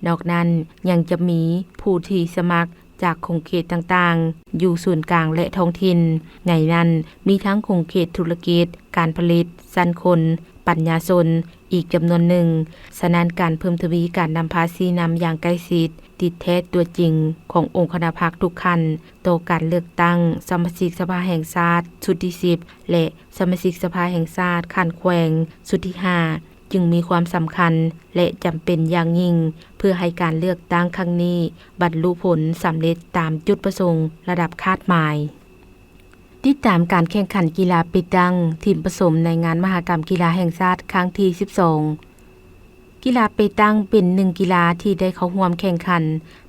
ນອກນັ້ນ ຍັງຈະມີຜູ້ທີ່ສະໝັກ ຈາກຂົງເຂດຕ່າງໆ ຢູ່ສູນກາງ ແລະ ທ້ອງຖິ່ນ. ໃນນັ້ນມີທັງຂົງເຂດທຸລະກິດ, ການຜະລິດ, ຊັ້ນຄົນ, ປັນຍາຊົນ ອີກຈຳນວນໜຶ່ງ. ສະນັ້ນ, ການເພີ່ມທະວີການນຳພາຊີ້ນຳຢ່າງໃກ້ຊິດ, ຕິດແທດຕົວຈິງຂອງອົງຄະນະພັກທຸກຂັ້ນ ຕໍ່ການເລືອກຕັ້ງສະມາຊິກສະພາແຫ່ງຊາດຊຸດທີສິບ ແລະ ສະມາຊິກສະພາແຫ່ງຊາດຂັ້ນແຂວງຊຸດທີຫ້າ ຈຶ່ງມີຄວາມສຳຄັນ ແລະ ຈຳເປັນຢ່າງຍິ່ງ ເພື່ອໃຫ້ການເລືອກຕັ້ງຄັ້ງນີ້ບັນລຸຜົນສຳເລັດຕາມຈຸດປະສົງລະດັບຄາດໝາຍ. ຕິດຕາມການແຂ່ງຂັນກິລາເປຕັງທີມປະສົມໃນງານມະຫະກຳກິລາແຫ່ງຊາດຄັ້ງທີສິບສອງ. ກິລາເປຕັງເປັນໜຶ່ງກິລາທີ່ໄດ້ເຂົ້າຮ່ວມແຂ່ງຂັນ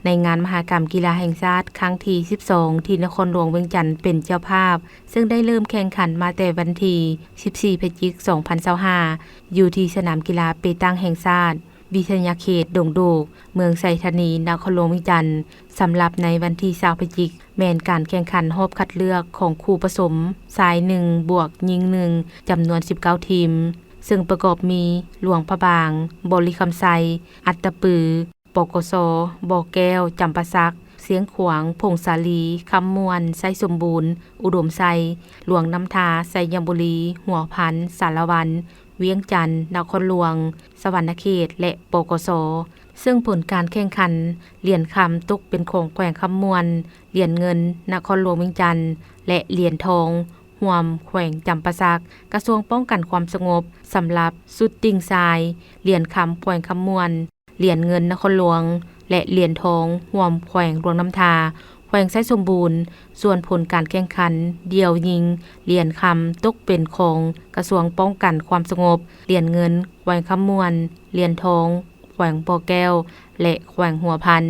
ໃນງານມະຫະກຳກິລາແຫ່ງຊາດຄັ້ງທີສິບສອງ ທີ່ນະຄອນຫຼວງວຽງຈັນເປັນເຈົ້າພາບ, ເຊິ່ງໄດ້ເລີ່ມແຂ່ງຂັນມາແຕ່ວັນທີສິບສີ່ ພະຈິກ ສອງພັນຊາວຫ້າ ຢູ່ທີ່ສະໜາມກິລາເປຕັງແຫ່ງຊາດ ວິທະຍາເຂດດົງໂດກ ເມືອງໄຊທານີ ນະຄອນຫຼວງວຽງຈັນ. ສຳລັບໃນວັນທີຊາວ ພະຈິກ ແມ່ນການແຂ່ງຂັນຮອບຄັດເລືອກຂອງຄູ່ປະສົມ ຊາຍໜຶ່ງບວກຍິງໜຶ່ງ ຈຳນວນສິບເກົ້າທີມ ເຊິ່ງປະກອບມີ ຫຼວງພະບາງ, ບໍລິຄຳໄຊ, ອັດຕະປື, ປກສ, ບໍ່ແກ້ວ, ຈຳປາສັກ, ຊຽງຂວາງ, ຜົ້ງສາລີ, ຄຳມ່ວນ, ໄຊສົມບູນ, ອຸດົມໄຊ, ຫຼວງນ້ຳທາ, ໄຊຍະບູລີ, ຫົວພັນ, ສາລະວັນ, ວຽງຈັນ, ນະຄອນຫຼວງ, ສະຫວັນນະເຂດ ແລະ ປກສ, ເຊິ່ງຜົນການແຂ່ງຂັນ ຫຼຽນຄຳຕົກເປັນຂອງແຂວງຄຳມ່ວນ, ຫຼຽນເງິນນະຄອນຫຼວງວຽງຈັນ ແລະ ຫຼຽນທອງຮ່ວມແຂວງຈຳປາສັກ. ກະຊວງປ້ອງກັນຄວາມສະຫງົບ ສຳລັບຊຸດຕິງຊາຍ, ຫຼຽນຄຳແຂວງຄຳມ່ວນ, ຫຼຽນເງິນນະຄອນຫຼວງ ແລະ ຫຼຽນທອງຮ່ວມແຂວງຫຼວງນ້ຳທາ, ແຂວງໄຊສົມບູນ. ສ່ວນຜົນການແຂ່ງຂັນດ່ຽວຍິງ, ຫຼຽນຄຳຕົກເປັນຂອງກະຊວງປ້ອງກັນຄວາມສະຫງົບ, ຫຼຽນເງິນແຂວງຄຳມ່ວນ, ຫຼຽນທອງແຂວງບໍ່ແກ້ວ ແລະ ແຂວງຫົວພັນ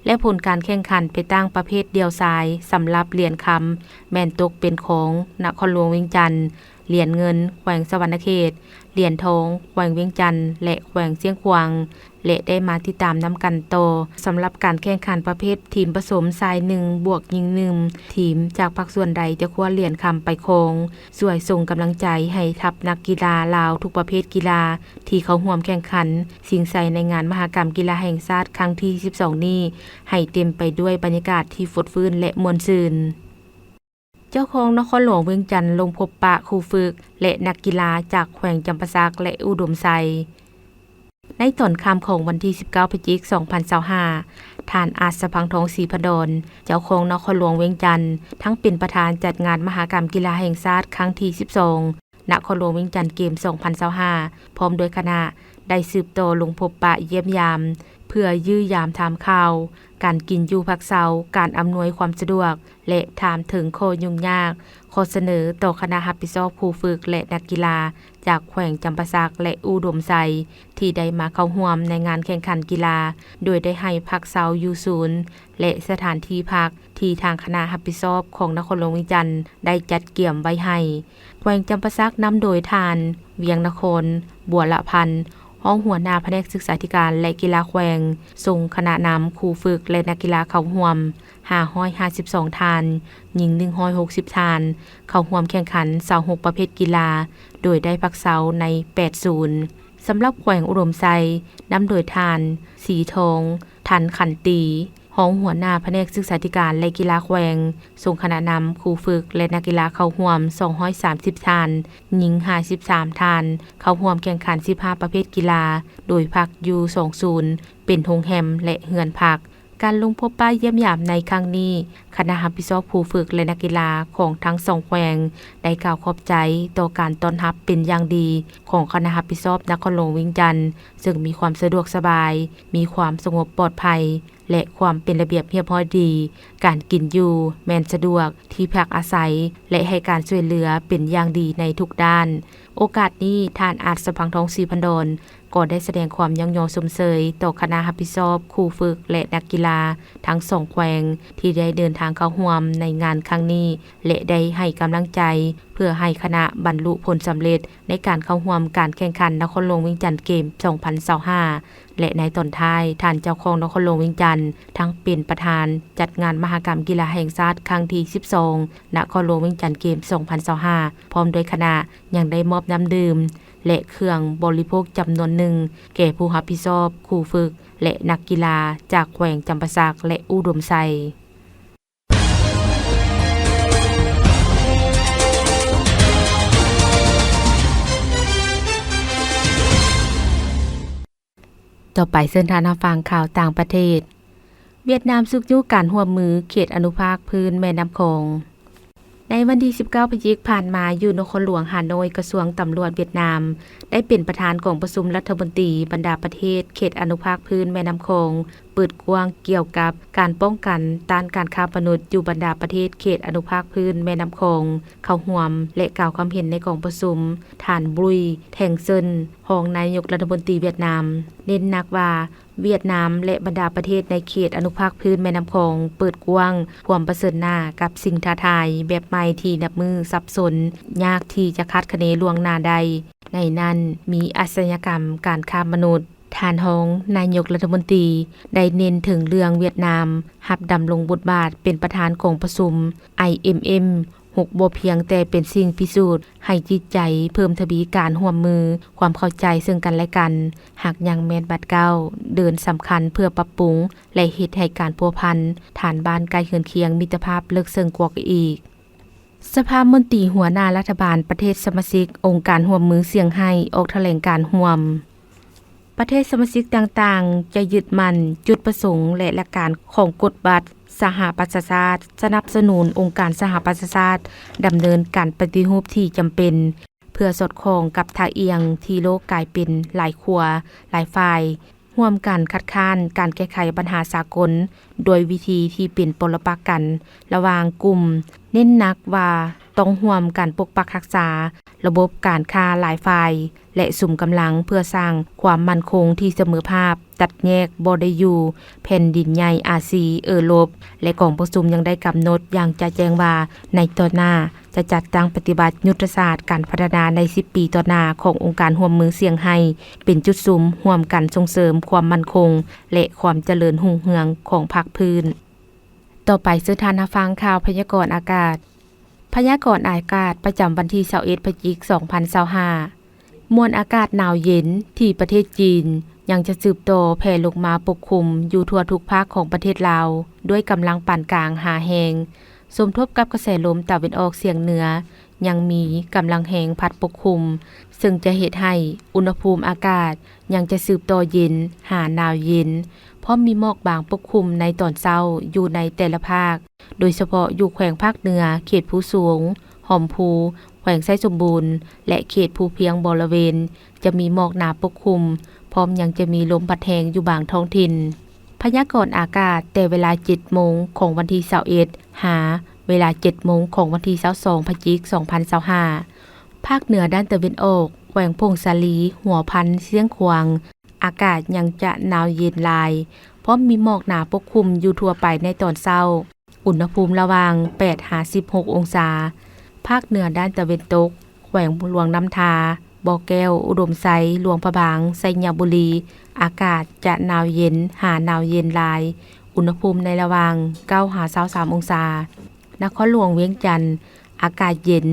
ແລະ ຜົນການແຂ່ງຂັນເປຕັງປະເພດດ່ຽວຊາຍ ສຳລັບຫຼຽນຄຳແມ່ນຕົກເປັນຂອງນະຄອນຫຼວງວຽງຈັນ, ຫຼຽນເງິນແຂວງສະຫວັນນະເຂດ, ຫຼຽນທອງແຂວງວຽງຈັນ ແລະ ແຂວງຊຽງຂວາງ ແລະ ໄດ້ມາຕິດຕາມນຳກັນຕໍ່. ສຳລັບການແຂ່ງຂັນປະເພດທີມປະສົມ ຊາຍໜຶ່ງບວກຍິງໜຶ່ງ ທີມຈາກພາກສ່ວນໃດຈະຄວ້າຫຼຽນຄຳໄປຄອງ ຊ່ວຍສົ່ງກຳລັງໃຈໃຫ້ທັບນັກກິລາລາວທຸກປະເພດກິລາ ທີ່ເຂົ້າຮ່ວມແຂ່ງຂັນຊິງໄຊໃນງານມະຫະກຳກິລາແຫ່ງຊາດຄັ້ງທີສິບສອງນີ້ ໃຫ້ເຕັມໄປດ້ວຍບັນຍາກາດທີ່ຟົດຟື້ນ ແລະ ມ່ວນຊື່ນ. ເຈົ້າຄອງນະຄອນຫຼວງວຽງຈັນລົງພົບປະຄູຝຶກ ແລະ ນັກກິລາຈາກແຂວງຈຳປາສັກ ແລະ ອຸດົມໄຊ. ໃນຕອນຄ່ຳຂອງວັນທີສິບເກົ້າ ພະຈິກ ສອງພັນຊາວຫ້າ ທ່ານ ອາດສະພັງທອງ ສີພັນດອນ ເຈົ້າຄອງນະຄອນຫຼວງວຽງຈັນ ທັງເປັນປະທານຈັດງານມະຫະກຳກິລາແຫ່ງຊາດຄັ້ງທີສິບສອງ ນະຄອນຫຼວງວຽງຈັນເກມ ສອງພັນຊາວຫ້າ ພ້ອມດ້ວຍຄະນະ ໄດ້ສືບຕໍ່ລົງພົບປະຢ້ຽມຢາມ ເພື່ອຢ້ຽມຢາມຖາມຂ່າວ ການກິນຢູ່ພັກເຊົາ, ການອຳນວຍຄວາມສະດວກ ແລະ ຖາມເຖິງຂໍ້ຫຍຸ້ງຍາກ, ຂໍ້ສະເໜີຕໍ່ຄະນະຮັບຜິດຊອບຄູຝຶກ ແລະ ນັກກິລາຈາກແຂວງຈຳປາສັກ ແລະ ອຸດົມໄຊ ທີ່ໄດ້ມາເຂົ້າຮ່ວມໃນງານແຂ່ງຂັນກິລາ, ໂດຍໄດ້ໃຫ້ພັກເຊົາຢູ່ສູນ ແລະ ສະຖານທີ່ພັກທີ່ທາງຄະນະຮັບຜິດຊອບຂອງນະຄອນຫຼວງວຽງຈັນໄດ້ຈັດກຽມໄວ້ໃຫ້. ແຂວງຈຳປາສັກນຳໂດຍທ່ານ ວຽງນະຄອນ ບົວລະພັນ ຮອງຫົວໜ້າພະແນກສຶກສາທິການ ແລະ ກິລາແຂວງ, ສົ່ງຄະນະນຳຄູຝຶກ ແລະ ນັກກິລາເຂົ້າຮ່ວມ ຫ້າຮ້ອຍຫ້າສິບສອງທ່ານ, ຍິງໜຶ່ງຮ້ອຍຫົກສິບທ່ານ, ເຂົ້າຮ່ວມແຂ່ງຂັນຊາວຫົກປະເພດກິລາ, ໂດຍໄດ້ພັກເຊົາໃນແປດສູນ. ສຳລັບແຂວງອຸດົມໄຊ ນຳໂດຍທ່ານ ສີທອງ ທັນຂັນຕີ ຮອງຫົວໜ້າພະແນກສຶກສາທິການ ແລະ ກິລາແຂວງ, ສົ່ງຄະນະນຳຄູຝຶກ ແລະ ນັກກິລາເຂົ້າຮ່ວມສອງຮ້ອຍສາມສິບທ່ານ, ຍິງຫ້າສິບສາມທ່ານ, ເຂົ້າຮ່ວມແຂ່ງຂັນສິບຫ້າປະເພດກິລາ, ໂດຍພັກຢູ່ສອງສູນ ເປັນໂຮງແຮມ ແລະ ເຮືອນພັກ. ການລົງພົບປະຢ້ຽມຢາມໃນຄັ້ງນີ້, ຄະນະຮັບຜິດຊອບຄູຝຶກ ແລະ ນັກກິລາຂອງທັງສອງແຂວງ ໄດ້ກ່າວຂອບໃຈຕໍ່ການຕ້ອນຮັບເປັນຢ່າງດີຂອງຄະນະຮັບຜິດຊອບນະຄອນຫຼວງວຽງຈັນ, ເຊິ່ງມີຄວາມສະດວກສະບາຍ, ມີຄວາມສະຫງົບປອດໄພ ແລະ ຄວາມເປັນລະບຽບຮຽບຮ້ອຍດີ, ການກິນຢູ່ແມ່ນສະດວກ, ທີ່ພັກອາໄສ ແລະ ໃຫ້ການຊ່ວຍເຫຼືອເປັນຢ່າງດີໃນທຸກດ້ານ. ໂອກາດນີ້, ທ່ານ ອາດສະພັງທອງ ສີພັນດອນ ກໍໄດ້ສະແດງຄວາມຍ້ອງຍໍຊົມເຊີຍຕໍ່ຄະນະຮັບຜິດຊອບຄູຝຶກ ແລະ ນັກກິລາທັງສອງແຂວງ ທີ່ໄດ້ເດີນທາງເຂົ້າຮ່ວມໃນງານຄັ້ງນີ້ ແລະ ໄດ້ໃຫ້ກຳລັງໃຈ ເພື່ອໃຫ້ຄະນະບັນລຸຜົນສຳເລັດໃນການເຂົ້າຮ່ວມການແຂ່ງຂັນນະຄອນຫຼວງວຽງຈັນເກມ ສອງພັນຊາວຫ້າ ແລະ ໃນຕອນທ້າຍ, ທ່ານເຈົ້າຄອງນະຄອນຫຼວງວຽງຈັນ ທັງເປັນປະທານຈັດງານມະຫະກຳກິລາແຫ່ງຊາດຄັ້ງທີສິບສອງ ນະຄອນຫຼວງວຽງຈັນເກມ ສອງພັນຊາວຫ້າ ພ້ອມດ້ວຍຄະນະ ຍັງໄດ້ມອບນ້ຳດື່ມ ແລະ ເຄື່ອງບໍລິໂພກຈຳນວນໜຶ່ງ ແກ່ຜູ້ຮັບຜິດຊອບ, ຄູຝຶກ ແລະ ນັກກິລາຈາກແຂວງຈຳປາສັກ ແລະ ອຸດົມໄຊ. ຕໍ່ໄປເຊີນທ່ານຮັບຟັງຂ່າວຕ່າງປະເທດ. ຫວຽດນາມຊຸກຍູ້ການຮ່ວມມືເຂດອະນຸພາກພື້ນແມ່ນ້ຳຂອງ. ໃນວັນທີສິບເກົ້າພະຈິກຜ່ານມາ, ຢູ່ນະຄອນຫຼວງຮ່າໂນ້ຍ, ກະຊວງຕຳຫຼວດຫວຽດນາມ ໄດ້ເປັນປະທານກອງປະຊຸມລັດຖະມົນຕີບັນດາປະເທດເຂດອະນຸພາກພື້ນແມ່ນ້ຳຂອງ ເປີດກວ້າງກ່ຽວກັບການປ້ອງກັນຕ້ານການຄ້າມະນຸດຢູ່ບັນດາປະເທດເຂດອະນຸພາກພື້ນແມ່ນ້ຳຂອງເຂົ້າຮ່ວມ ແລະ ກ່າວຄວາມເຫັນໃນກອງປະຊຸມ. ທ່ານ ບຸຍ ແທງເຊິນ ຮອງນາຍົກລັດຖະມົນຕີຫວຽດນາມ ເນັ້ນໜັກວ່າ ຫວຽດນາມ ແລະ ບັນດາປະເທດໃນເຂດອະນຸພາກພື້ນແມ່ນ້ຳຂອງ ເປີດກວ້າງພວມປະເຊີນໜ້າກັບສິ່ງທ້າທາຍແບບໃໝ່ທີ່ນັບມື້ສັບສົນ, ຍາກທີ່ຈະຄາດຄະເນລ່ວງໜ້າໄດ້. ໃນນັ້ນມີອາຊະຍາກຳການຄ້າມະນຸດ. ທ່ານຮອງນາຍົກລັດຖະມົນຕີໄດ້ເນັ້ນເຖິງເລື່ອງຫວຽດນາມຮັບດຳລົງບົດບາດເປັນປະທານກອງປະຊຸມ ໄອເອັມເອັມ ຫົກ ບໍ່ພຽງແຕ່ເປັນສິ່ງພິສູດໃຫ້ຈິດໃຈເພີ່ມທະວີການຮ່ວມມື, ຄວາມເຂົ້າໃຈເຊິ່ງກັນແລະກັນ, ຫາກຍັງແມ່ນບາດກ້າວເດີນສຳຄັນເພື່ອປັບປຸງ ແລະ ເຮັດໃຫ້ການພົວພັນຖານບ້ານໃກ້ເຮືອນຄຽງມິດຕະພາບເລິກເຊິ່ງກວ່າອີກ. ສະພາມົນຕີຫົວໜ້າລັດຖະບານປະເທດສະມາຊິກອົງການຮ່ວມມືສ່ຽງໄຮ້ອອກຖະແຫຼງການຮ່ວມ. ປະເທດສະມາຊິກຕ່າງໆ ຈະຍຶດໝັ້ນຈຸດປະສົງ ແລະ ຫຼັກການຂອງກົດບັດສະຫະປະຊາຊາດ, ສະໜັບສະໜູນອົງການສະຫະປະຊາຊາດດຳເນີນການປະຕິຮູບທີ່ຈຳເປັນ ເພື່ອສອດຄ່ອງກັບທ່າອ່ຽງທີ່ໂລກກາຍເປັນຫຼາຍຂົວ, ຫຼາຍຝ່າຍ, ຮ່ວມກັນຄັດຄ້ານການແກ້ໄຂບັນຫາສາກົນ ດ້ວຍວິທີທີ່ເປັນປົລະປັກກັນລະຫວ່າງກຸ່ມ, ເນັ້ນໜັກວ່າຕ້ອງຮ່ວມກັນປົກປັກຮັກສາລະບົບການຄ້າຫຼາຍຝ່າຍ ແລະ ສຸມກຳລັງເພື່ອສ້າງຄວາມໝັ້ນຄົງທີ່ສະເໝີພາບ, ຕັດແຍກບໍ່ໄດ້ຢູ່ແຜ່ນດິນໃຫຍ່ອາຊີ, ເອີຣົບ ແລະ ກອງປະຊຸມຍັງໄດ້ກຳນົດຢ່າງຈະແຈ້ງວ່າ ໃນຕໍ່ໜ້າຈະຈັດຕັ້ງປະຕິບັດຍຸດທະສາດການພັດທະນາໃນສິບປີຕໍ່ໜ້າຂອງອົງການຮ່ວມມືສ່ຽງໄຮ້ ເປັນຈຸດສຸມຮ່ວມກັນສົ່ງເສີມຄວາມໝັ້ນຄົງ ແລະ ຄວາມຈະເລີນຮຸ່ງເຮືອງຂອງພາກພື້ນ. ຕໍ່ໄປເຊີນທ່ານຮັບຟັງຂ່າວພະຍາກອນອາກາດ. ພະຍາກອນອາກາດປະຈຳວັນທີຊາວເອັດພະຈິກສອງພັນຊາວຫ້າ. ມວນອາກາດໜາວເຢັນທີ່ປະເທດຈີນຍັງຈະສືບຕໍ່ແຜ່ລົງມາປົກຄຸມຢູ່ທົ່ວທຸກພາກຂອງປະເທດລາວ ດ້ວຍກຳລັງປານກາງຫາແຮງ, ສົມທົບກັບກະແສລົມຕາເວັນອອກສຽງເໜືອ ຍັງມີກຳລັງແຮງພັດປົກຄຸມ, ເຊິ່ງຈະເຮັດໃຫ້ອຸນຫະພູມອາກາດຍັງຈະສືບຕໍ່ເຢັນຫາໜາວເຢັນ, ພ້ອມມີໝອກບາງປົກຄຸມໃນຕອນເຊົ້າຢູ່ໃນແຕ່ລະພາກ, ໂດຍສະເພາະຢູ່ແຂວງພາກເໜືອ, ເຂດພູສູງ, ຫອມພູ, ແຂວງໄຊສົມບູນ ແລະ ເຂດພູພຽງບໍລະເວນ ຈະມີໝອກໜາປົກຄຸມ, ພ້ອມຍັງຈະມີລົມພັດແຮງຢູ່ບາງທ້ອງຖິ່ນ. ພະຍາກອນອາກາດແຕ່ເວລາເຈັດໂມງຂອງວັນທີຊາວເອັດ ຫາເວລາເຈັດໂມງຂອງວັນທີຊາວສອງພະຈິກສອງພັນຊາວຫ້າ. ພາກເໜືອດ້ານຕາເວັນອອກ, ແຂວງຜົ້ງສາລີ, ຫົວພັນ, ຊຽງຂວາງ, ອາກາດຍັງຈະໜາວເຢັນຫຼາຍ, ພ້ອມມີໝອກໜາປົກຄຸມຢູ່ທົ່ວໄປໃນຕອນເຊົ້າ. ອຸນຫະພູມລະຫວ່າງແປດຫາສິບຫົກອົງສາ. ພາກເໜືອດ້ານຕາເວັນຕົກ, ແຂວງຫຼວງນ້ຳທາ, ບໍ່ແກ້ວ, ອຸດົມໄຊ, ຫຼວງພະບາງ, ໄຊຍະບູລີ, ອາກາດຈະໜາວເຢັນຫາໜາວເຢັນຫຼາຍ, ອຸນຫະພູມໃນລະຫວ່າງເກົ້າຫາຊາວສາມອົງສາ. ນະຄອນຫຼວງວຽງຈັນ, ອາກາດເຢັນ,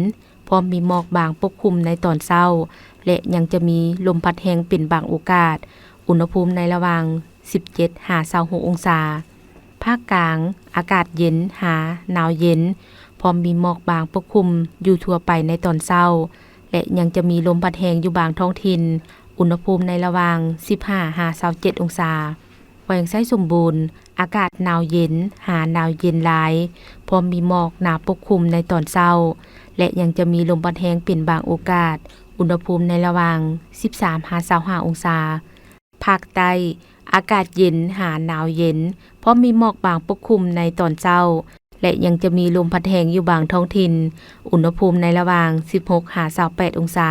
ພ້ອມມີໝອກບາງປົກຄຸມໃນຕອນເຊົ້າ ແລະ ຍັງຈະມີລົມພັດແຮງເປັນບາງໂອກາດ, ອຸນຫະພູມໃນລະຫວ່າງສິບເຈັດຫາຊາວຫົກອົງສາ. ພາກກາງ, ອາກາດເຢັນຫາໜາວເຢັນ, ພ້ອມມີໝອກບາງປົກຄຸມຢູ່ທົ່ວໄປໃນຕອນເຊົ້າ ແລະ ຍັງຈະມີລົມພັດແຮງຢູ່ບາງທ້ອງຖິ່ນ, ອຸນຫະພູມໃນລະຫວ່າງສິບຫ້າຫາຊາວເຈັດອົງສາ. ແຂວງໄຊສົມບູນ, ອາກາດໜາວເຢັນຫາໜາວເຢັນຫຼາຍ, ພ້ອມມີໝອກໜາປົກຄຸມໃນຕອນເຊົ້າ ແລະ ຍັງຈະມີລົມພັດແຮງເປັນບາງໂອກາດ, ອຸນຫະພູມໃນລະຫວ່າງສິບສາມຫາຊາວຫ້າອົງສາ. ພາກໃຕ້, ອາກາດເຢັນຫາໜາວເຢັນ, ພ້ອມມີໝອກບາງປົກຄຸມໃນຕອນເຊົ້າ ແລະ ຍັງຈະມີລົມພັດແຮງຢູ່ບາງທ້ອງຖິ່ນ, ອຸນຫະພູມໃນລະຫວ່າງສິບຫົກຫາຊາວແປດອົງສາ.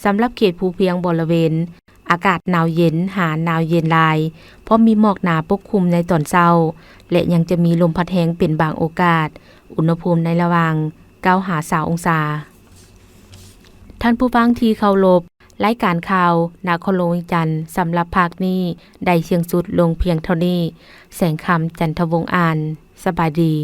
ສຳລັບເຂດພູພຽງບໍລະເວນ, ອາກາດໜາວເຢັນຫາໜາວເຢັນຫຼາຍ, ພ້ອມມີໝອກໜາປົກຄຸມໃນຕອນເຊົ້າ ແລະ ຍັງຈະມີລົມພັດແຮງເປັນບາງໂອກາດ, ອຸນຫະພູມໃນລະຫວ່າງເກົ້າຫາຊາວອົງສາ. ທ່ານຜູ້ຟັງທີ່ເຄົາລົບ, ລາຍການຂ່າວນະຄອນຫຼວງວຽງຈັນສຳລັບພາກນີ້ໄດ້ສິ້ນສຸດລົງພຽງເທົ່ານີ້. ແສງຄຳ ຈັນທະວົງ ອ່ານ. ສະບາຍດີ.